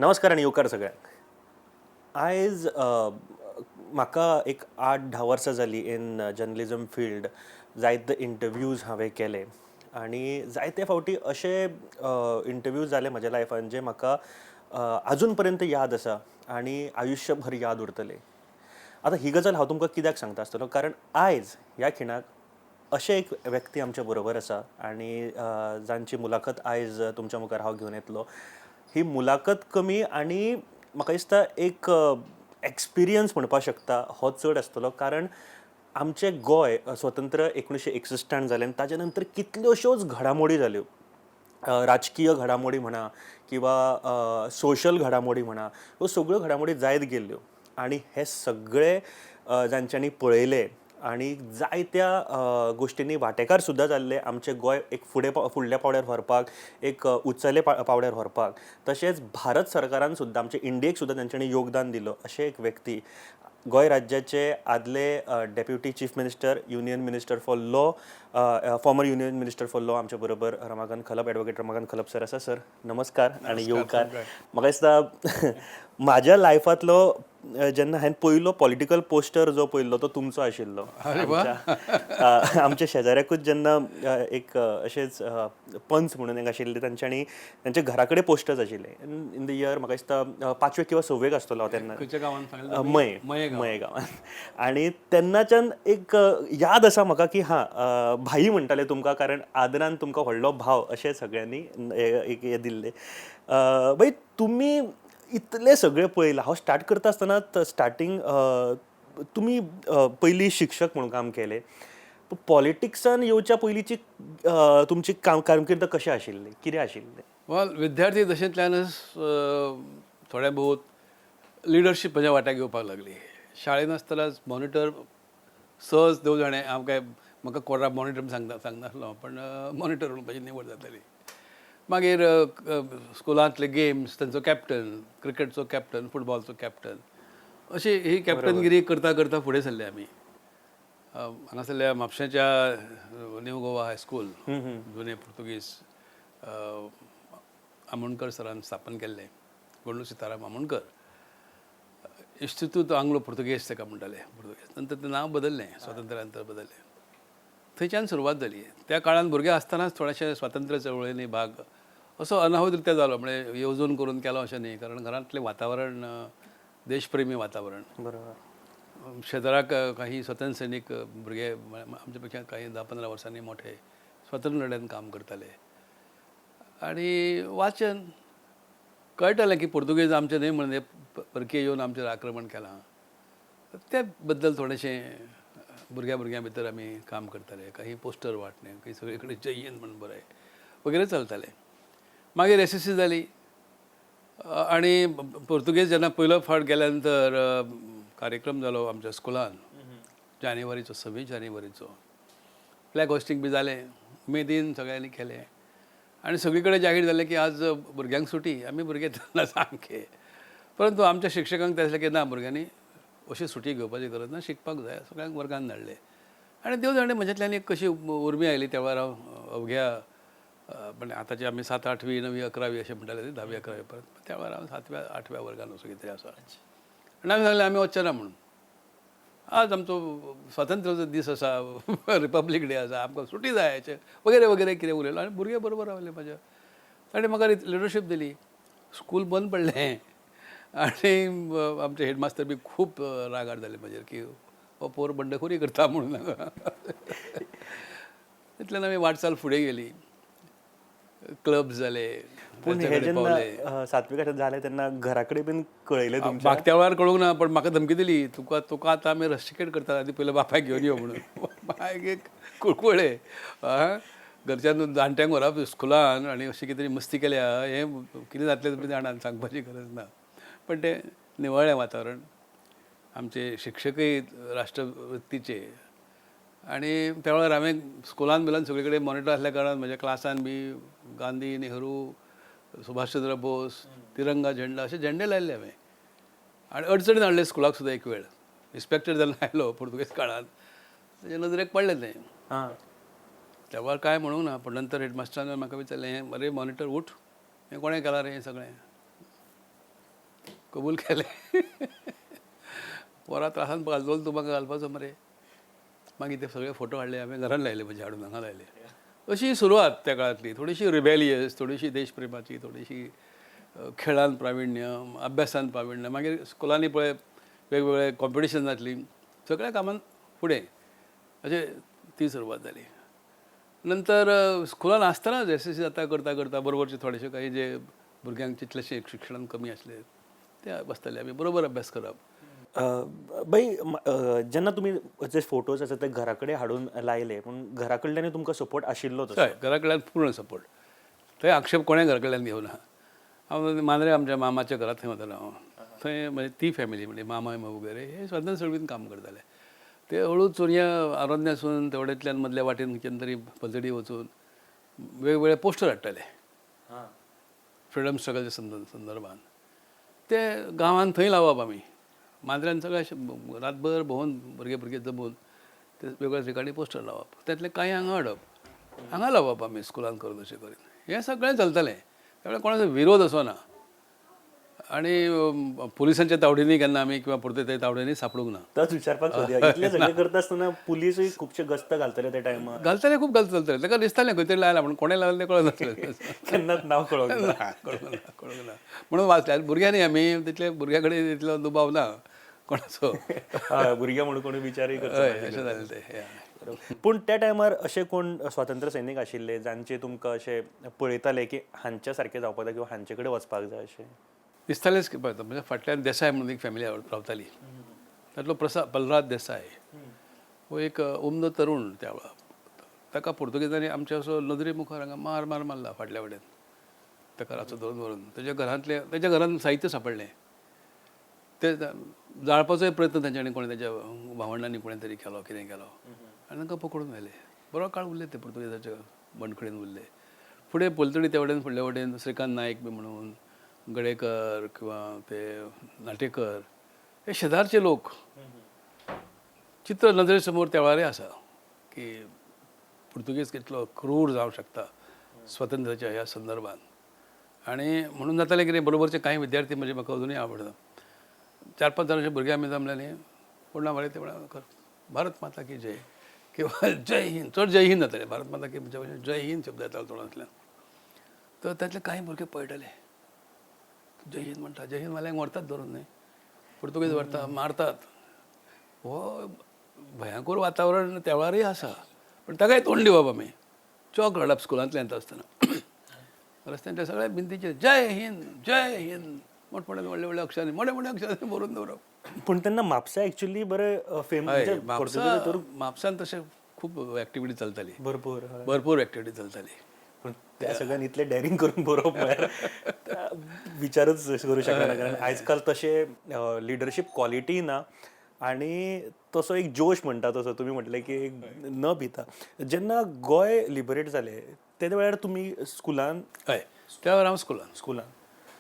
नमस्कार आनी येवकार सगळ्यांक. आयज म्हाका एक 8-10 वर्सां जालीं इन जर्नलिजम फिल्ड. जायते इंटरव्यूज हांवें केले आनी जायते फावटी अशे इंटरव्यूज जाले म्हज्या लायफान जे म्हाका आजून पर्यंत याद आसा आनी आयुश्यभर याद उरतले. आतां ही गजाल हांव तुमकां कित्याक सांगता आसतलो, कारण आयज ह्या खिणाक अशे एक व्यक्ती आमच्या बरोबर आसा आनी जांची मुलाखत आयज तुमच्या मुखार हांव घेवन येतलो. ही मुलाखत कमी आनी म्हाका दिसता एक एक्सपिरियन्स म्हणपाक शकता हो चड आसतलो, कारण आमचें गोंय स्वतंत्र 1961 जालें आनी ताजे नंतर कितल्योश्योच घडामोडी जाल्यो. राजकीय घडामोडी म्हणा किंवा सोशल घडामोडी म्हणा, ह्यो सगळ्यो घडामोडी जायत गेल्ल्यो आनी हे सगळे जांच्यांनी पळयले आनी जायत्या गोश्टींनी वांटेकार सुद्दां जाल्ले आमचें गोंय एक फुडें फुडल्या पावंड्यार व्हरपाक, एक उंचेले पावंड्यार व्हरपाक, तशेंच भारत सरकारान सुद्दां आमचे इंडियेक सुद्दां तांच्यांनी योगदान दिलो, अशे एक व्यक्ती गोंय राज्याचे आदले deputy chief minister, union minister for law, former union minister for law आमचे बरोबर रमाकांत खलप, एडवोकेट रमाकांत खलप सर आसा. सर, नमस्कार आनी येवकार. म्हाका दिसता म्हाज्या लायफांतलो जेन्ना हांवें पयलो पॉलिटिकल पोस्टर जो पयल्लो तो तुमचो आशिल्लो. आमच्या शेजाऱ्याकूच जेन्ना एक अशेंच पंच म्हणून एक आशिल्ले, तांच्यांनी तांच्या घरा कडेन पोस्टर्स आशिल्ले. इन the year म्हाका दिसता पांचवेक किंवा सव्वेक आसतलो हांव तेन्ना. खंयच्या गांवांत सांगलें? मये. मये. मये गांवांत. आनी तेन्नाच्यान एक याद आसा म्हाका की हां, भाई म्हणटाले तुमकां, कारण आदरान तुमकां व्हडलो भाव अशें सगळ्यांनी एक हें दिल्लें. बाई, तुमी इतलें सगळें पळयलां. हांव स्टार्ट करता आसतना स्टार्टींग तुमी पयलीं शिक्षक म्हणून काम केलें. पॉलिटिक्सान येवच्या पयलींची तुमची कारकीर्द कशें आशिल्ली, कितें आशिल्लें? वेल, विद्यार्थी दशेंतल्यानच थोडें बहुत लिडरशीप म्हज्या वाट्याक येवपाक लागली. शाळेन आसतनाच मॉनिटर सहज, देव जाणें, हांव काय म्हाका कोरा मॉनिटर सांगता सांगनासलो, पण मॉनिटर म्हणपाची निवड जाताली. मागीर स्कुलांतले गेम्स, तांचो कॅप्टन, क्रिकेटचो कॅप्टन, फुटबॉलचो कॅप्टन, अशी ही कॅप्टनगिरी करता करता फुडें सरले आमी. हांगासरल्या म्हापशेंच्या न्यू गोवा हायस्कूल, जुने पुर्तुगीज आमोणकर सरान स्थापन केल्लें, गोंडू सिताराम आमोणकर, इन्स्टिट्यूट आंग्लो पुर्तुगेज ताका म्हणटाले पुर्तुगेज. नंतर तें नांव बदललें, स्वातंत्र्या नंतर बदललें. थंयच्यान सुरवात जाली. त्या काळान भुरगे आसतनाच थोडेशे स्वातंत्र्य चळवळींनी भाग असो अनाहूत रित्या जालो, म्हणजे येवजून करून केलो अशें न्ही, कारण घरांतलें वातावरण देशप्रेमी वातावरण. शेजराक काही स्वतंत्र सैनीक भुरगे, आमच्या पेक्षा काही 10-15 वर्सांनी मोठे, स्वतंत्र लढ्यान काम करताले. आनी वाचन कळटालें की पुर्तुगेज आमचे न्हय म्हणून हे परकीय येवन आमचेर आक्रमण केलां. त्या बद्दल थोडेशें भुरग्यां भुरग्यां भितर आमी काम करताले. काही पोस्टर वांटणे, काही सगळे कडेन जय हिंद म्हण बरय वगैरे चलतालें. मागीर एसएससी जाली आनी पुर्तुगेज जेन्ना पयलो फावट गेल्या नंतर कार्यक्रम जालो आमच्या स्कुलान जानेवारीचो, 26 जानेवारीचो. फ्लॅग होस्टींग बी जालें, उमेदीन सगळ्यांनी केलें आनी सगळी कडेन जाहीर जालें की आज भुरग्यांक सुटी. आमी भुरगे तेन्ना सामके, परंतु आमच्या शिक्षकांक तें आसलें की ना, भुरग्यांनी अशी सुटी घेवपाची गरज ना, शिकपाक जाय. सगळ्यांक वर्गान धाडले आनी देव जाणें म्हज्यांतल्यान एक कशी उर्मी आयली. त्या वेळार हांव अवघ्या म्हणजे आतांचे आमी सात आठवी णवी अकरावी अशें म्हणटाले, धावी अकरावी परत, त्या वेळार हांव सातव्या आठव्या वर्गान असो कितें तरी आसा. आनी आमी सांगलें आमी वचचे ना म्हणून, आज आमचो स्वातंत्र्याचो दीस आसा, रिपब्लीक डे आसा, आमकां सुटी जाय अशें वगैरे वगैरे कितें उलयलो आनी भुरगे बरोबर रावले म्हाज्या. ताणें म्हाका लिडरशीप दिली. स्कूल बंद पडलें आनी आमचे हेडमास्तर बी खूब रागार जाले म्हजेर की हो पोर बंडखोरी करता म्हणून. इतल्यान आमी वाटचाल फुडें गेली, क्लब जाले. पूण हे तांचे कडेन जेन्ना पावले. सातवी आठवेक जालें तेन्ना घरा कडेन बीन कळयलें तुमच्या? म्हाका त्या वेळार कळूंक ना, पण म्हाका धमकी दिली, तुका तुका आतां आमी रस्टिकेट करतात, आदी पयलीं बापायक घेवन यो म्हणून. मागीर एक कुळकुळे आं, घरच्यान जाणट्यांक व्हरप स्कुलान आनी अशी कितें तरी मस्ती केल्या, हें कितें जातलें तुमी जाणात, सांगपाची गरज ना. पण तें निवळ्ळें वातावरण. आमचे शिक्षकय राष्ट्रवृत्तीचे आनी त्या वेळार हांवें स्कुलान बिलान सगळे कडेन मॉनिटर आसल्या कारणान म्हज्या क्लासान बी गांधी, नेहरू, सुभाषचंद्र बोस, तिरंगा झेंडा अशे झेंडे लायल्ले हांवें आनी अडचणीन हाडले स्कुलाक सुद्दां. एक वेळ इन्स्पेक्टर जेन्ना आयलो पुर्तुगेज काळान, ताच्या नदरेक पडलें तें. त्या वेळार कांय म्हणूंक ना, पूण नंतर हेडमास्टरान म्हाका विचारलें, हें अरे मॉनिटर उठ, हें कोणें केलां रे हें सगळें? कबूल केलें. पोरा त्रासान घालतलो तूं म्हाका घालपाचो मरे. मागीर ते सगळे फोटो हाडले, हांवें घरान लायले, म्हजे हाडून हांगा लायले. अशी सुरवात त्या काळांतली, थोडीशी रिबेलियस, थोडीशी देशप्रेमाची, थोडीशी खेळान प्राविण्य, अभ्यासान प्राविण्य. मागीर स्कुलांनी पळय वेगवेगळे कॉम्पिटिशन जातली, सगळ्या कामान फुडें, अशें ती सुरवात जाली. नंतर स्कुलान आसतनाच एसएससी जाता करता करता बरोबरचे थोडेशे काही जे भुरग्यांक तितलेशे शिक्षणान कमी आसले ते बसताले आमी बरोबर अभ्यास करप. बाई, जेन्ना तुमी जे फोटोज आसा ते घरा कडेन हाडून लायले, पूण घरा कडल्यानूय तुमकां सपोर्ट आशिल्लो तसो? हय, घरा कडल्यान पूर्ण सपोर्ट. थंय आक्षेप कोणें घरा कडल्यान घेवना. हांव मांद्रे आमच्या मामाच्या घरांत थंय वतालो हांव. थंय म्हणजे ती फॅमिली म्हणजे मामा वगैरे हे स्वातंत्र्य चळवळीन काम करताले. ते हळू चोरयां आरोन्यासून तेवड्यांतल्यान मदल्या वाटेन खंयच्यान तरी पलतडी वचून वेगवेगळे पोस्टर हाडटाले फ्रिडम स्ट्रगलच्या संदर्भान. ते गांवांत थंय लावप आमी मांद्र्यान सगळे अशें रातभर भोंवन भुरगे भुरगे जमून ते वेगवेगळ्या ठिकाणी पोस्टर लावप, त्यातले कांय हांगा हाडप, हांगा लावप आमी स्कुलान करून अशें करीत हें सगळें चलतालें. त्यावेळार कोणाचो विरोध असो ना आनी पुलिसांच्या तावडीनी केन्ना आमी किंवा पुर्तुगेजाच्या तावडीनी सापडूंक ना. तोच विचारपाक सोदी, इतलें सगळें करता आसतना पुलिसूय खुबशे गस्त घालतले त्या टायमार. घालताले, खूब घालता चलताले. ताका दिसतालें खंय तरी लायला म्हणून, कोणें लायलें तें कळनासलें. केन्नाच नांव कळोंक ना. ना, कळूंक ना, कळूंक ना म्हणून वाचले. आनी भुरग्यांनी आमी तितले भुरग्यां कडेन तितलो दुबाव ना कोणाचो. हय, भुरगे म्हणून कोणी विचारूय करचो हय, अशें जालें तें. ना. पूण त्या टायमार अशे कोण स्वातंत्र्य सैनीक आशिल्ले जांचे तुमकां अशे पळयताले की हांच्या सारके जावपाक जाय किंवा हांचे कडेन वचपाक जाय अशें दिसतालेंच की पळयता म्हणजे फाटल्यान देसाय म्हणून एक फॅमिली रावताली, तातलो प्रसाद बलराज देसाय हो एक उमदो तरूण. त्या वेळार ताका पुर्तुगेजांनी आमच्या असो नदरे मुखार हांगा मार मार मारला फाटल्या वटेन, ताका रातचो धरून व्हरून ताच्या घरांतलें, ताच्या घरांत साहित्य सांपडलें, ते जाळपाचोय प्रयत्न तांच्यांनी कोणें ताच्या भावंडांनी कोणें तरी केलो, कितें केलो आनी तांकां पकडून व्हेले. बरो काळ उरले ते पुर्तुगेजाच्या बंदखणीन उरले. फुडें पलतडी त्या वटेन फुडल्या वटेन श्रीकांत नायक बी म्हणून, गडेकर किंवा ते नाटेकर, हे शेजारचे लोक. चित्र नदरे समोर त्या वेळारय आसा की पुर्तुगेज कितलो क्रूर जावंक शकता स्वातंत्र्याच्या ह्या संदर्भात. आनी म्हणून जातालें कितें, बरोबरचे कांय विद्यार्थी म्हणजे म्हाका अजुनूय आवडटा, 4-5 जाणांचे भुरगे आमी जमले न्ही, कोण ना ते म्हणा भारत माता की जय किंवा जय हिंद, चड जय हिंद जातालें. भारत माता की म्हणजे जय हिंद शब्द येतालो तोंडांतल्यान. तर तातले कांय भुरगे पळयताले, जय हिंद म्हणटा, जय हिंद वाल्यांक व्हरतात धरून न्ही, पुर्तुगेज व्हरता मारतात. हो भयांकूर वातावरण त्या वेळारय आसा, पण ताकाय तोंड दिवप आमी. चॉक हाडप स्कुलांतल्यान येता आसतना रस्त्यांच्या सगळ्या भिंतीचेर जय हिंद जय हिंद मोठमोठ्या व्हडल्या व्हडल्या अक्षरांनी, मोठ्या मोठ्या अक्षरांनी बरोवन दवरप. पूण तेन्ना म्हापसा एक्चुअली बरें फेमस. म्हापसा, म्हापसान तशें खूब एक्टिविटी चलताली, भरपूर भरपूर एक्टिविटी चलताली. पूण त्या सगळ्यान इतलें डॅरिंग करून बरोवप म्हळ्यार विचारूच करूं शकना, कारण आयजकाल तशें लिडरशीप क्वॉलिटी ना आनी तसो एक जोश म्हणटा तसो तुमी म्हटलें की एक न भिता. जेन्ना गोंय लिबरेट जालें तेन्ना वेळार तुमी स्कुलान? हय, त्या वेळार हांव स्कुलान. स्कुलान.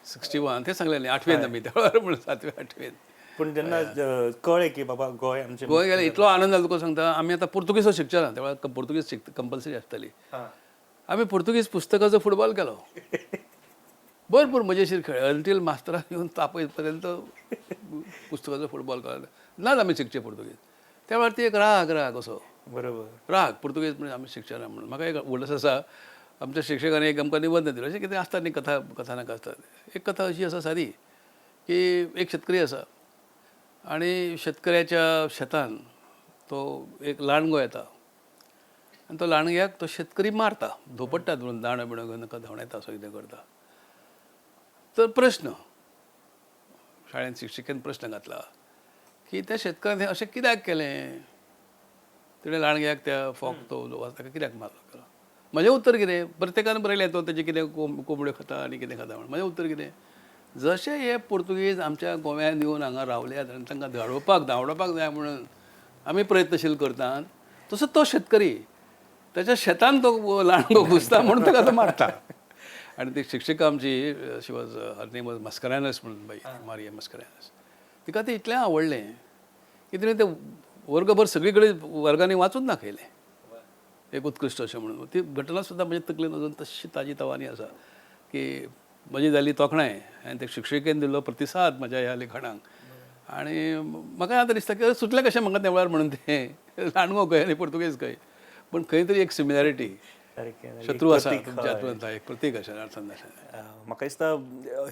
61 तें सांगलें न्ही, आठवेन आमी त्या वेळार, म्हणून सातवे आठवेन. पूण जेन्ना कळ्ळें की बाबा गोंय आमचें, गोंय गेलें, इतलो आनंद जालो तुका सांगता. आमी आतां पुर्तुगेजो शिकचे ना, त्या वेळार पुर्तुगेज शिक कंपल्सरी आसताली. आमी पुर्तुगेज पुस्तकाचो फुटबॉल केलो, भरपूर मजेशीर खेळ, अंटील मास्तरान येवन तापयत पर्यंत पुस्तकाचो फुटबॉल केलो. नाच आमी शिकचे पुर्तुगेज. त्या वेळार ती एक राग राग असो, बरोबर राग पुर्तुगेज म्हणजे आमी शिकचे ना म्हणून. म्हाका एक उडस आसा, आमच्या शिक्षकांनी एक आमकां निबंद दिलो, अशें कितें आसता न्ही कथा कथानक आसतात. एक कथा अशी आसा सादी की एक शेतकरी आसा आनी शेतकऱ्याच्या शेतान तो एक लांडगो येता आनी तो लांडग्याक तो शेतकरी मारता, धोपडटा धरून, दांडो बिणो घेवन ताका धांवडायता, असो कितें करता. तर प्रश्न शाळेंत शिक्षिकेन प्रश्न घातला की त्या शेतकऱ्यान हें अशें कित्याक केलें, तिणें लांडग्याक त्या फोक तो ताका कित्याक मारलो. म्हजें उत्तर कितें, प्रत्येकान बरयलें तो तेजें कितें कोंबड्यो खाता आनी कितें खाता म्हण. म्हजें उत्तर कितें, जशे हे पुर्तुगेज आमच्या गोंयांत येवन हांगा रावल्यात आनी तांकां धाडोवपाक धांवडोवपाक जाय म्हणून आमी प्रयत्नशील करतात, तसो तो शेतकरी ताच्या शेतान तो लांडगो घुसता म्हणून ताका तो मारता. आनी ती शिक्षिका आमची, she was, her name was Mascarenhas म्हणून बाई, मारिया मस्करायनस, तिका तें इतलें आवडलें की तिणें तें वर्गभर सगळी कडेन वर्गांनी वाचून दाखयलें एक उत्कृश्ट अशें म्हणून. ती घटना सुद्दां म्हज्या तकलेन अजून तशी ताजी तवानी आसा की म्हजी जाली तोखणाय आनी ते शिक्षिकेन दिल्लो प्रतिसाद म्हज्या ह्या लिखाणाक. आनी म्हाका आतां दिसता की सुचलें कशें म्हाका त्या वेळार म्हणून तें लांडगो खंय आनी पुर्तुगेज खंय, पूण खंय तरी एक सिमिलरिटी, शत्रू आसा तुमच्या हातूंत, एक प्रतीक अशें अर्थान अशें. म्हाका दिसता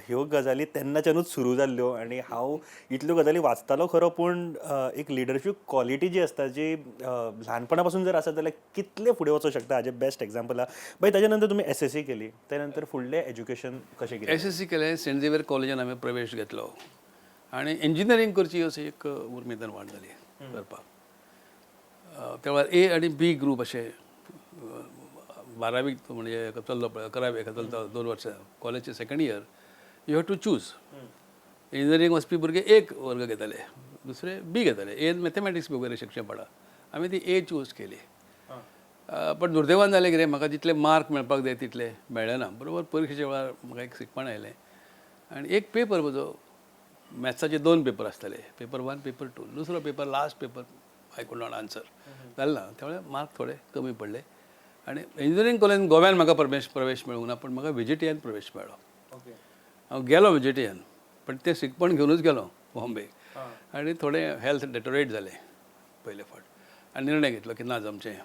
ह्यो गजाली तेन्नाच्यानूच सुरू जाल्ल्यो आनी हांव इतल्यो गजाली वाचतालो खरो, पूण एक लिडरशीप क्वॉलिटी जी आसता जी ल्हानपणा पासून जर आसा जाल्यार कितले फुडें वचूंक शकता हाजें बेस्ट एग्जाम्पल आहा. मागीर ताच्या नंतर तुमी एसएससी केली, त्या नंतर फुडलें एज्युकेशन कशें कितें? एसएससी केलें, सेंट झेवियर कॉलेजान हांवें प्रवेश घेतलो आनी इंजिनियरींग करची अशी एक उर्मी निर्माण जाली करपाक. त्या वेळार ए आनी बी ग्रूप अशे बारावीक म्हणजे चल्लो पळय, अकरावी चलता 2 वर्सां कॉलेजचे second year, you have to choose. Engineering वचपी भुरगे एक वर्ग घेताले, दुसरे बी घेताले. एन मॅथमॅटिक्स वगैरे शिक्षण पडा, आमी ती ए चूज केली. पण दुर्दैवान जालें कितें, म्हाका जितले मार्क मेळपाक जाय तितले मेळ्ळे ना. बरोबर परिक्षेच्या वेळार म्हाका एक शिकपण आयलें आनी एक पेपर म्हजो मॅथ्साचे 2 पेपर आसताले, पेपर 1 पेपर 2, दुसरो paper last paper I could not answer जालें ना. त्यामुळे मार्क थोडे कमी पडले आनी इंजिनियरींग कॉलेजीन गोव्यान म्हाका प्रवेश मेळूंक ना, पण म्हाका व्हिजिटीयान प्रवेश मेळ्ळो. हांव गेलो व्हिजिटीयान, पण तें शिकपण घेवनूच गेलो बॉम्बे आनी थोडें हेल्थ डेटोरेट जालें पयले फावट आनी निर्णय घेतलो की ना जमचें,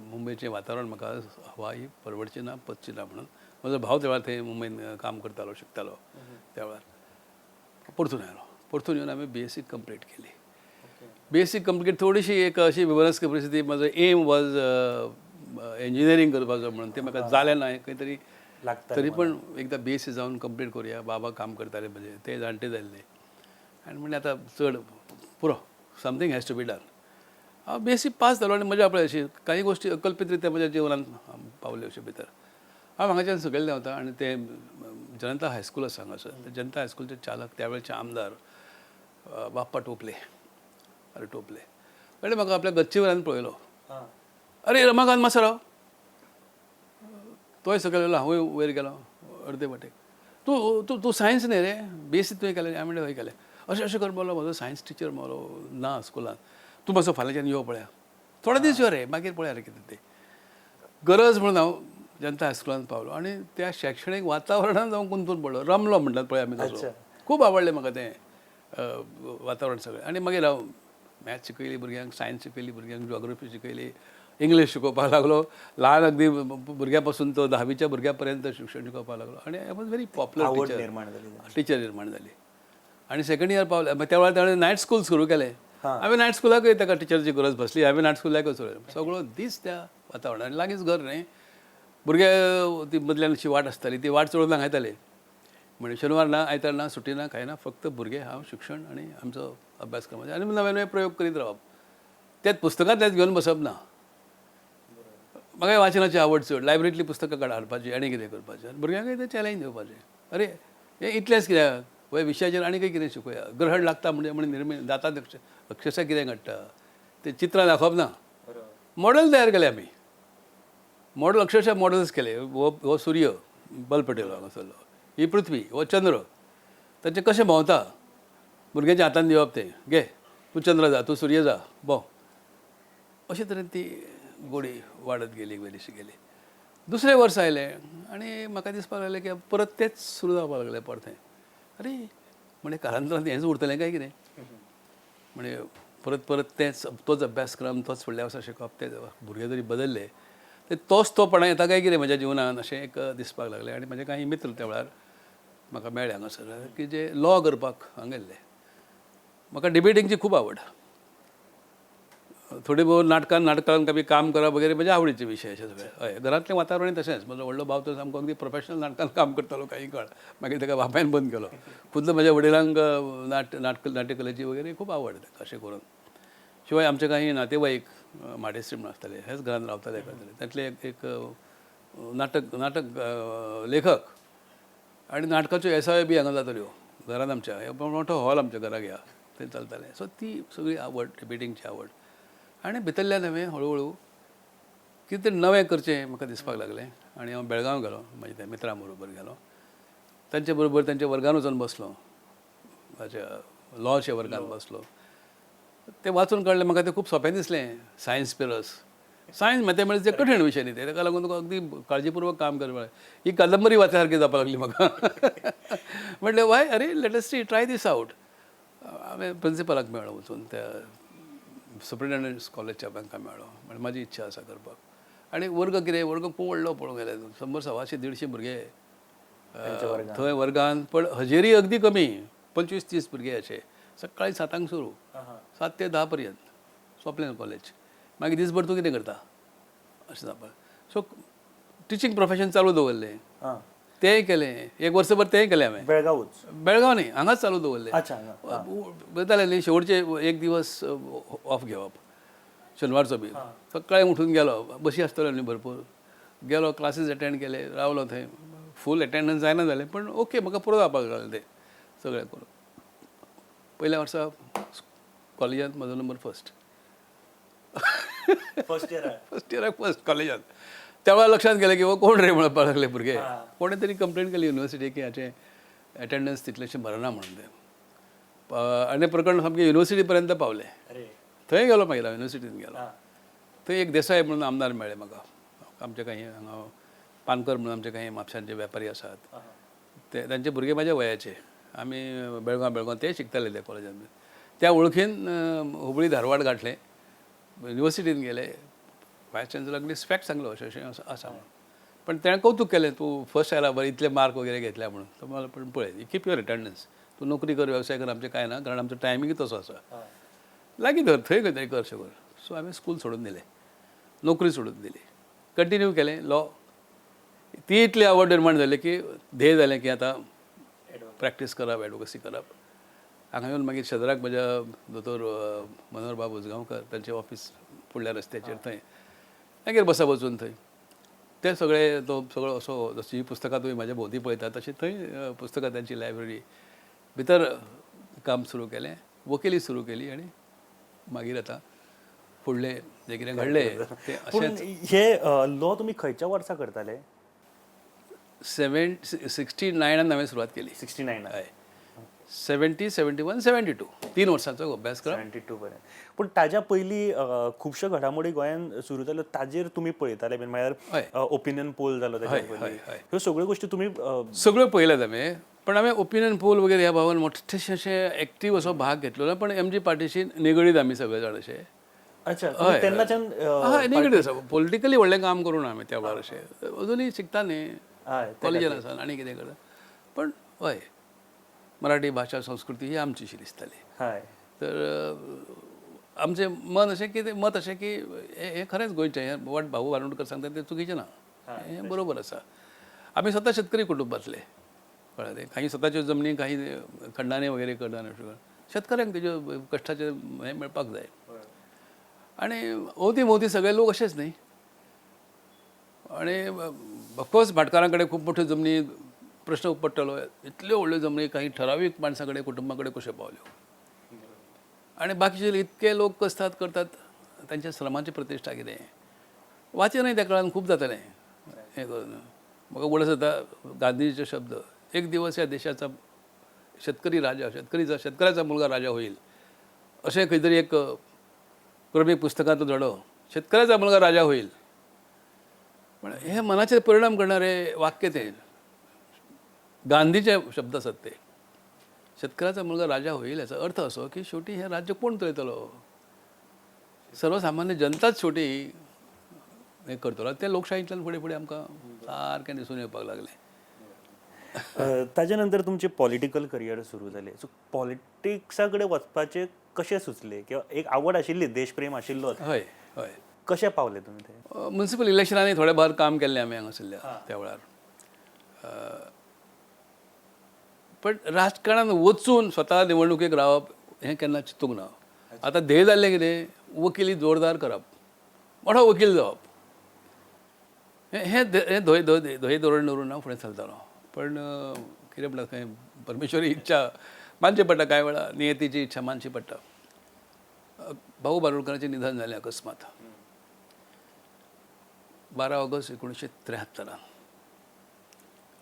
मुंबयचें वातावरण म्हाका हवा ही परवडची ना, पचची ना म्हणून. म्हजो भाव त्या वेळार थंय मुंबयन काम करतालो, शिकतालो त्या वेळार. परतून आयलो, परतून येवन हांवें बीएससी कंप्लीट केली. बीएससी कंप्लीट थोडीशी एक अशी विवरस्क परिस्थिती, म्हजो एम वॉज इंजिनियरींग करपाचो म्हणून, तें म्हाका जालें ना खंय तरी लागता. तरी पण एकदा बीएससी जावन कंप्लीट करुया. बाबा काम करताले म्हणजे ते जाणटे जाल्ले आनी म्हणलें आतां चड पुरो, something has to be done. हांव बीएससी पास जालो आनी मजा पळय अशी काही गोश्टी अकल्पित रित्या म्हज्या जिवनांत पावल्यो अश्यो भितर. हांव हांगाच्यान सकयल देंवता आनी ते जनता हायस्कूल आसा हांगासर, ते जनता हायस्कुलचे चालक त्या वेळचे आमदार बाप्पा टोपले, अरे टोपले ताणें म्हाका आपल्या गच्चीवरान पळयलो, अरे रमाकांत मासरो, तोय सकयल येयलो, हांवूय वयर गेलो अर्दे वाटेक. तूं तूं तूं सायन्स न्ही रे, बीएससी तुवें केलें? हांवें म्हणलें हय केलें. अशें अशें कर बोलो, म्हजो सायन्स टिचर मरो ना स्कुलान, तूं मातसो फाल्यांच्यान यो पळया, थोडे दीस यो रे, मागीर पळया रे कितें तें. गरज म्हणून हांव जनता हायस्कुलान पावलो आनी त्या शैक्षणीक वातावरणान हांव गुंतून पडलो, रमलो म्हणटात पळय आमी तसो. खूब आवडलें म्हाका तें वातावरण सगळें. आनी मागीर हांव मॅथ्स शिकयली भुरग्यांक, सायन्स शिकयली भुरग्यांक, जॉग्रफी शिकयली, इंग्लीश शिकोवपाक लागलो. ल्हान अगदी भुरग्या पासून तो धावीच्या भुरग्या पर्यंत शिक्षण शिकोवपाक लागलो आनी I was very popular. आवड टिचर निर्माण जाली. टिचर निर्माण जाली. आनी सेकंड इयर पावले त्या वेळार ताणें नायट स्कूल सुरू केलें. हांवें नायट स्कुलाकय ताका टिचरची गरज भासली, हांवें नायट स्कुलाकय सुरू. सगळो दीस त्या वातावरणात आनी लागींच घर न्ही, भुरगे ती मदल्यान अशी वाट आसताली, ती वाट चडोवन हांगा येताले. म्हणजे शेनवार ना, आयतार ना, सुटी ना, कांय ना, फक्त भुरगे, हांव, शिक्षण आनी आमचो अभ्यासक्रम आनी नवे नवे प्रयोग करीत रावप. त्याच पुस्तकांतल्याच घेवन बसप ना, म्हाका वाचनाची आवड चड, लायब्ररींतलीं पुस्तकां काड हाडपाची आनी कितें करपाचें आनी भुरग्यांकय तें चॅलेंज दिवपाचें, अरे हें इतलेंच कित्याक, वय विशयाचेर आनी कितें शिकोवया. ग्रहण लागता म्हणजे म्हणजे निर्मी जाता अक्षरशा कितें घडटा ते चित्रां दाखोवप ना, मॉडल तयार केले आमी, मॉडल अक्षरशा मॉडल्स केले. हो हो सूर्य बल्ब पेटयलो हांगासरलो, ही पृथ्वी, हो चंद्र, ताचें कशें भोंवता भुरग्यांच्या हातान दिवप तें, घे तूं चंद्र जा, तूं सूर्य जा, भोंव. अशे तरेन ती गोडी वाडत गेली, बरीशी गेली. दुसरें वर्स आयलें आनी म्हाका दिसपाक लागलें की परत तेंच सुरू जावपाक लागलें परतें. अरे म्हणजे कालांतरान हेंच उरतलें काय कितें, म्हणजे परत परत तेंच, तोच अभ्यासक्रम, तोच फुडल्या वर्सा शिकप, ते भुरगे जरी बदलले ते तोच तोपणा येता काय कितें म्हज्या जिवनान अशें एक दिसपाक लागलें. आनी म्हजे कांय मित्र त्या वेळार म्हाका मेळ्ळे हांगासर की जे लॉ करपाक हांगा गेल्ले. म्हाका डिबेटिंगची खूब आवड, थोडी भोव नाटकान नाटकान बी काम करप वगैरे म्हज्या आवडीचे विशय अशें सगळें. हय, घरांतलें वातावरणूय तशेंच. म्हजो व्हडलो भाव तर सामको अगदी प्रोफेशनल नाटकान काम करतालो काही काळ, मागीर ताका बापायन बंद केलो. खुद्द म्हज्या वडिलांक नाटक नाट्यकलेची वगैरे खूब आवड अशें करून. शिवाय आमचे काही नातेवाईक म्हाडेश्री म्हणून आसताले, हेच घरान रावताले करताले. तांतले एक नाटक नाटक लेखक आनी नाटकाच्यो येसायो बी हांगा जाताल्यो घरान आमच्या, मोठो हॉल आमच्या घराक ह्या थंय चलतालें. सो ती सगळी आवड, डिबेटिंगची आवड. आनी भितरल्यान हांवें हळू हळू कितें तरी नवें करचें म्हाका दिसपाक लागलें. आनी हांव बेळगांव गेलो, म्हज्या त्या मित्रां बरोबर गेलो, तांचे बरोबर तांच्या वर्गान वचून बसलो, म्हाज्या लॉच्या वर्गान बसलो. तें वाचून काडलें, म्हाका तें खूब सोंपें दिसलें, सायन्स पिरस. सायन्स मॅथमॅटिक्स ते कठीण विशय न्ही ते, ताका लागून तुका अगदी काळजीपूर्वक काम करपाक. ही कादंबरी वाचल्या सारकी जावपाक लागली म्हाका. म्हटलें वाय अरे let us see try this out. हांवें प्रिंसिपलाक मेळ्ळो वचून, त्या सुप्रिटेंडंट कॉलेजच्या तांकां मेळ्ळो. म्हणल्यार म्हाजी इच्छा आसा करपाक. आनी वर्ग कितें, वर्ग खूब व्हडलो पळोवंक गेल्यार 100 125 150 भुरगे थंय वर्गान, पण हजेरी अगदी कमी, 25-30 भुरगे अशे. सकाळी 7 सुरू, 7 ते 10 पर्यंत सोंपलें कॉलेज. मागीर दीसभर तूं कितें करता अशें जावपाक. सो टिचींग प्रोफेशन चालू दवरलें, तेंय केलें एक वर्सभर, तेंय केलें हांवें. बेळगांवूच? बेळगांव न्ही, हांगाच चालू दवरलें. अच्छा, हांगा. जालें न्ही, शेवटचे एक दिवस ऑफ घेवप शेनवारचो बी. सकाळी उठून गेलो, बशी आसतल्यो न्ही भरपूर, गेलो क्लासीस अटेंड केले, रावलो थंय. फूल अटेंडन्स जायना जालें पण ओके, म्हाका पुरो जावपाक लागलें तें सगळें करून. पयल्या वर्सा कॉलेजांत म्हजो number first. First year? First इयराक फर्स्ट कॉलेजांत. त्या वेळार लक्षांत गेलें की हो कोण रे म्हणपाक लागले भुरगे. कोणें तरी कंप्लेन केली युनिवर्सिटी की हाचें एटेंडन्स तितलेशें भरना म्हणून तें. आनी प्रकरण सामकें युनिवर्सिटी पर्यंत पावलें. थंय गेलो मागीर हांव, युनिवर्सिटीन गेलो. थंय एक देसाय म्हणून आमदार मेळ्ळे म्हाका. आमचे काही हांगा पानकर म्हणून आमचे काही म्हापशांचे व्यापारी आसात, ते तांचे भुरगे म्हाज्या वयाचे, आमी बेळगांव बेळगांव ते शिकताले त्या कॉलेजान. त्या वळखीन हुबळी धारवाड गांठलें, युनिवर्सिटीन गेले, वायस चान्सलराक फॅक्ट सांगलो अशें अशें आसा म्हणून. पण तेणें कौतूक केलें, तूं फर्स्ट आयला बरें, इतले मार्क वगैरे घेतल्या म्हणून. तो मला पण पळय, कीप your attendance, तूं नोकरी कर व्यवसाय कर आमचें कांय ना, कारण आमचो टायमींग तसो आसा, लागीं धर थंय खंय तरी कर अशें कर. सो हांवें स्कूल सोडून दिलें, नोकरी सोडून दिली, कंटिन्यू केलें लॉ. ती इतली आवड निर्माण जाली की ध्येय जालें की आतां प्रॅक्टीस करप, एडवोकसी करप. हांगा येवन मागीर शेजराक म्हज्या दोतोर मनोहर बाब उजगांवकर तांचें ऑफीस फुडल्या रस्त्याचेर, थंय मागीर बसा वचून थंय ते सगळे, तो सगळो असो जशी पुस्तकां तुमी म्हाज्या भोंवती पळयतात तशी थंय पुस्तकां तांची लायब्ररी भितर काम सुरू केलें, वकिली सुरू केली. आनी मागीर आतां फुडलें जें कितें घडलें तें. पूण अशेंच. हे लॉ तुमी खंयच्या वर्सा करताले? 69 हांवें सुरवात केली. 69? हय, 70, 71, 72, 3 वर्सांचो अभ्यासक्रम. 72 पर्यंत. पूण ताज्या पयलीं खुबश्यो घडामोडी गोंयांत सुरू जाल्यो, ताजेर तुमी पळयताले बीन, म्हळ्यार ओपिनियन पोल जालो ताच्या पयलीं, ह्यो सगळ्यो गोश्टी तुमी सगळ्यो पळयल्यात हांवें. पण हांवें ओपिनियन पोल वगैरे ह्या भावान मोठेशे अशे एक्टीव असो भाग घेतलो ना, पण एम जी पार्टीशी निगडीत आमी सगळे जाण अशे. अच्छा, तुमी तेन्नाच्यान हय, निगडीत आसा. पॉलिटिकली व्हडलें काम करूं ना आमी त्या वेळार अशें, अजुनूय शिकता न्ही, कॉलेजान आसा आनी कितें करता. पण हय, मराठी भाशा संस्कृती ही आमचीशी दिसताली. तर आमचें मन अशें की, मत अशें की हें खरेंच गोंयचें, हें what भाऊ बांदोडकर सांगता तें चुकीचें ना, हें बरोबर आसा. आमी स्वता शेतकरी कुटुंबांतले, कळ्ळें न्ही, काही स्वताच्यो जमनी काही खंडाने वगैरे करता, शेतकऱ्यांक तेज्यो कश्टाचें हें मेळपाक जाय. आनी अवती भोंवती सगळे लोक अशेच न्ही. आनी ऑफकोर्स भाटकारां कडेन खूब मोठ्यो जमनी, प्रश्न पडटलो इतल्यो व्हडल्यो जमनी काही ठरावीक माणसां कडेन कुटुंबा कडेन कश्यो पावल्यो, आनी बाकीचे इतके लोक कसतात करतात, तांच्या श्रमाची प्रतिश्ठा कितें. वाचनय त्या काळान खूब जातालें हें करून. म्हाका उगडास जाता गांधीजीचे शब्द, एक दिवस या देशाचा शेतकरी राजा, शेतकऱ्याचा मुलगा राजा होईल, अशें खंय तरी एक क्रमीक पुस्तकांतलो धडो, शेतकऱ्याचा मुलगा राजा होईल. पण हे मनाचेर परिणाम करणारे वाक्य ते गांधीचे शब्द आसात ते. शेतकऱ्याचा मुलगा राजा होईल याचा अर्थ असो की शेवटी हे राज्य कोण चलयतलो, सर्वसामान्य जनताच शेवटी हें करतलो. तें लोकशाहींतल्यान फुडें फुडें आमकां सारकें दिसून येवपाक लागलें. ताज्या नंतर तुमचें पॉलिटिकल करियर सुरू जालें. सो पॉलिटिक्सा कडेन वचपाचें कशें सुचलें, किंवा एक आवड आशिल्ली, देशप्रेम आशिल्लो, हय हय. कशें पावले तुमी ते? म्युनिसिपल इलेक्शनांनी थोडें भार काम केल्लें आमी हांगासरल्या त्या वेळार. पण राजकारणान वचून स्वता निवडणुकेक रावप हें केन्ना चिंतूंक ना. आतां ध्येय जाल्लें कितें, वकिली जोरदार करप, मोठो वकील जावप, हें हें ध्येय धोरण दवरून हांव फुडें चलतालो. पण कितें म्हणटा, खंय परमेश्वरी इच्छा मानची पडटा, कांय वेळा नियतीची इच्छा मानची पडटा. भाऊ बारोडकराचें निधन जालें अकस्मात 12 ऑगस्ट 1973.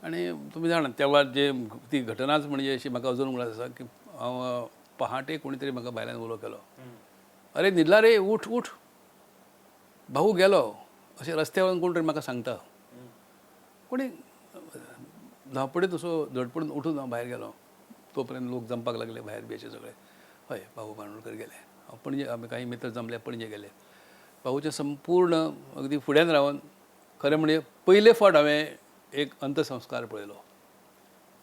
आनी तुमी जाणा त्या वेळार जे ती घटनाच म्हणजे अशी म्हाका अजून उगडास आसा की हांव पहाटे कोणी तरी म्हाका भायल्यान उलो केलो, अरे न्हिदला रे, उठ उठ. भाऊ गेलो अशें रस्त्या वयल्यान कोण तरी म्हाका सांगता. कोणी धांवपडीत असो धडपडून उठून हांव भायर गेलो. तो पर्यंत लोक जमपाक लागले भायर बी अशे सगळे. हय, भाऊ बांदोडकर गेले. हांव पणजे, आमी काही मित्र जमले, पणजे गेले. भाऊचे संपूर्ण अगदी फुड्यान रावन, खरें म्हणजे पयले फावट हांवें एक अंतसंस्कार पळयलो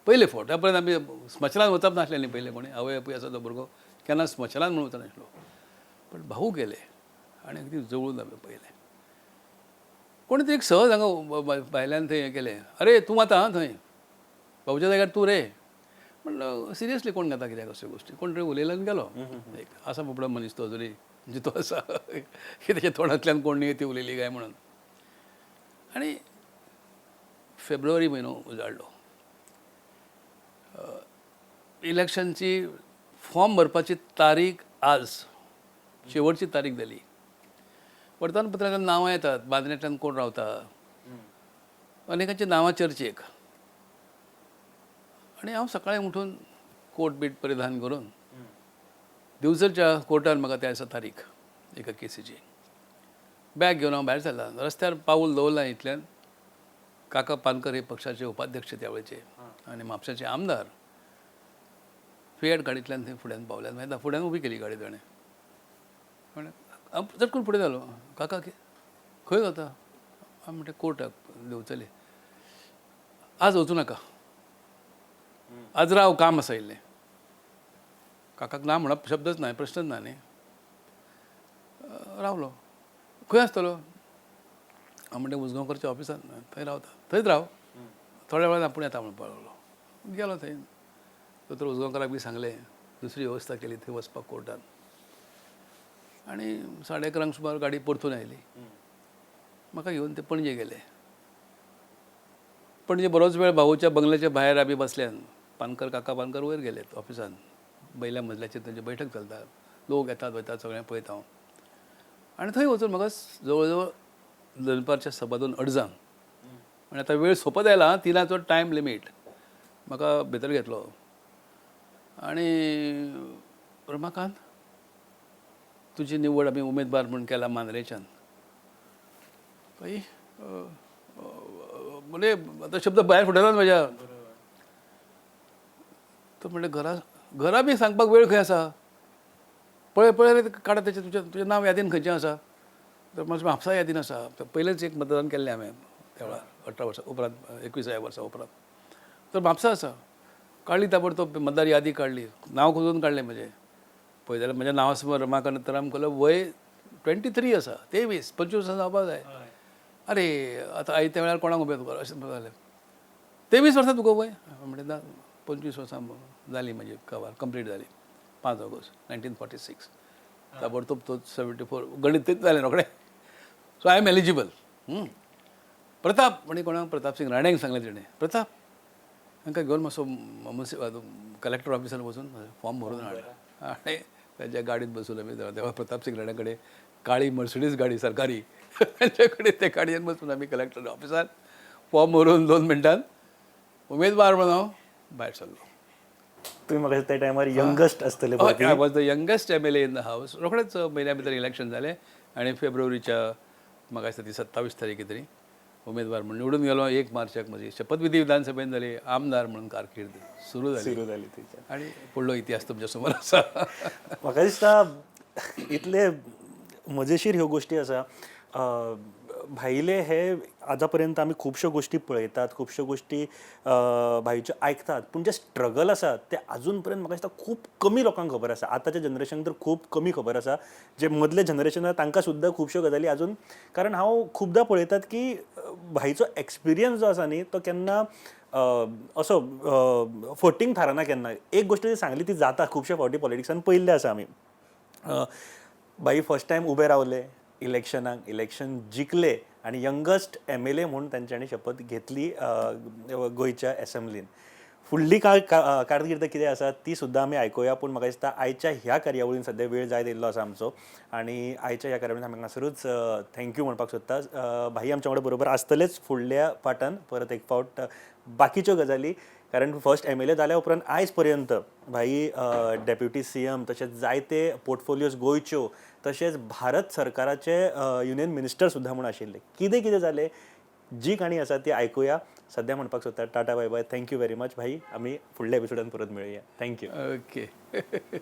पयले फावट. त्या पर्यंत आमी स्मशानात वचप नासलें न्ही पयलें. कोणी आवय बापूय आसा तो भुरगो केन्ना स्मशानात म्हणून वचनासलो. पण भाऊ गेले आनी अगदी जवळून हांवें पळयलें. कोणी तरी एक सहज हांगा भायल्यान थंय हें केलें, अरे तूं वता आं थंय भाऊच्या जाग्यार तूं रे. म्हणलं सिरियसली कोण घेता कित्याक असल्यो गोश्टी. कोण तरी उलयलो आनी गेलो. एक आसा बाबडो मनीस तो अजुनूय जितो आसा की तेच्या तोंडांतल्यान कोण न्ही ती उलयली काय म्हणून. आनी फेब्रुवारी म्हयनो उजाडलो. इलेक्शनची फॉर्म भरपाची तारीख आज शेवटची तारीख जाली. वर्तमानपत्रांतल्यान नांवां येतात, बांद्र्यांतल्यान कोण रावता, अनेकांची नांवां चर्चेक. आनी हांव सकाळीं उठून कोट बीट परिधान करून दिवचलच्या कोर्टान म्हाका त्या दिसा तारीख एका केसीची. बॅग घेवन हांव भायर सरला. रस्त्यार पावल दवरलां इतल्यान काका पानकर हे पक्षाचे उपाध्यक्ष त्यावेळचे आनी म्हापशाचे आमदार फिएट गाडींतल्यान थंय फुड्यान पावले. मागीर फुड्यान उबी केली गाडी ताणें. म्हणलें हांव चटकून फुडें जालो. काका खंय वता? हांव म्हणटा कोर्टाक दिवचले. आज वचूं नाका, आज राव, काम आसा इल्लें. काकाक ना म्हणप शब्दच ना, प्रश्नच ना न्ही. रावलो. खंय आसतलो? हांव म्हणटा उजगांवकरच्या ऑफिसांत थंय रावता, थंयच राव, थोड्या वेळान आपूण येता म्हणपाक लागलो. गेलो थंय. दोतोर उजगांवकराक बी सांगलें, दुसरी वेवस्था केली थंय वचपाक कोर्टान. आनी 11:30 सुमार गाडी परतून आयली. म्हाका घेवन ते पणजे गेले. पणजे बरोच वेळ भाऊच्या बंगल्याच्या भायर आमी बसल्यान. पानकर, काका पानकर वयर गेले ऑफिसान. वयल्या मजल्याचेर तांची बैठक चलता. लोक येतात वयतात सगळें पळयता हांव. आनी थंय वचून म्हाका जवळ जवळ दनपारच्या 2:15 अडजांक, आनी आतां वेळ सोंपत आयला, 3ांचो टायम लिमीट, म्हाका भितर घेतलो. आनी रमाकांत, तुजी निवड आमी उमेदवार म्हूण केला मांद्रेच्यान. काही म्हणजे आतां शब्द भायर फुटनात म्हाज्या. तो म्हणलें घरा घरा बी सांगपाक वेळ खंय आसा. पळय पळय रे, काडा तेचें तुजें तुजें नांव यादीन खंयचें आसा. तर म्हजें म्हापसा यादीन आसा. तर पयलेंच एक मतदान केल्लें हांवें त्या वेळार 18 वर्सां उपरांत, 21व्या वर्सा उपरांत. तर म्हापसा आसा. काडली ताबडतोब मतदार यादी काडली, नांव खोदून काडलें म्हजें. पळय जाल्यार म्हज्या नांवा समोर रमाकांत दत्ताराम खलप, वय 23 आसा, 23, 25 वर्सां जावपाक जाय. अरे आतां आयत्या वेळार कोणाक उबें तुका अशें जालें. 23 वर्सां तुका वय? म्हणलें ना, 25 वर्सां जाली म्हजी, कवर कंप्लीट जाली 5 ऑगस्ट 1946. ताबडतोब तो 74 गणीत तेच जालें रोखडें. So I am eligible. Pratap म्हणे कोणाक, प्रताप सिंग राणेक सांगलें तेणें, प्रताप तांकां घेवन मातसो कलेक्टर ऑफिसान वचून फॉर्म भरून हाड. आनी तांच्या गाडयेंत बसून आमी, तेव्हा प्रताप सिंग राणे कडेन काळी मर्सिडीज गाडी सरकारी, तांच्या कडेन ते गाडयेन बसून आमी कलेक्टर ऑफिसान फॉर्म भरून 2 मिनटान उमेदवार म्हणून हांव भायर सरलो. तुम्ही म्हाका त्या टायमार यंगस्ट आसतले. I was the youngest MLA in the house. रोखडेच म्हयन्या भितर इलेक्शन जालें आनी फेब्रुवारीच्या म्हाका दिसता ती 27 तारखे तरी उमेदवार म्हणून निवडून गेलो. 1 मार्चाक म्हजी शपथविधी विधानसभेन जाली. आमदार म्हणून कारकीर्द सुरू जाली. सुरू जाली थंयच्यान. आनी फुडलो इतिहास तुमच्या समोर आसा. म्हाका दिसता इतले मजेशीर ह्यो गोश्टी आसा. भाईले हे आतां पर्यंत आमी खुबश्यो गोश्टी पळयतात, खुबश्यो गोश्टी भाईच्यो आयकतात, पूण जे स्ट्रगल आसा ते आजून पर्यंत म्हाका दिसता खूब कमी लोकांक खबर आसा. आतांच्या जनरेशन तर खूब कमी खबर आसा. जे मदले जनरेशन आसा तांकां सुद्दां खुबश्यो गजाली आजून, कारण हांव खुबदां पळयतात की भाईचो एक्सपिरियन्स जो आसा न्ही तो केन्ना असो फटींग थारना केन्ना. एक गोश्ट जी सांगली ती जाता. खुबशे फावटी पॉलिटिक्सान पळयल्ले आसा आमी. भाई फर्स्ट टायम उबे रावले इलेक्शनाक, इलेक्शन जिखले आनी यंगस्ट एमएलए म्हूण तांच्यांनी शपथ घेतली गोंयच्या एसेंब्लीन. फुडली कारकीर्द कितें आसा ती सुद्दां आमी आयकुया. पूण म्हाका दिसता आयच्या ह्या कार्यावळीन सद्या वेळ जायत येयल्लो आसा आमचो आनी आयच्या ह्या कार्यावळीन आमी हांगासरूच thank you म्हणपाक सोदता. भाई आमच्या वांगडा बरोबर आसतलेच फुडल्या पाटान परत एक फावट बाकीच्यो गजाली, कारण फर्स्ट एमएलए जाल्या उपरांत आयज पर्यंत भाई डेप्युटी सीएम तशेंच जायते पोर्टफोलियोज गोंयच्यो तशेंच भारत सरकाराचे युनियन मिनिस्टर सुद्दां म्हूण आशिल्ले. कितें कितें जालें, जी काणी आसा ती आयकुया. सद्या म्हणपाक सोदता, tata, bye bye, thank you very much भाई. आमी फुडल्या एपिसोडान परत मेळुया. Thank you. Okay.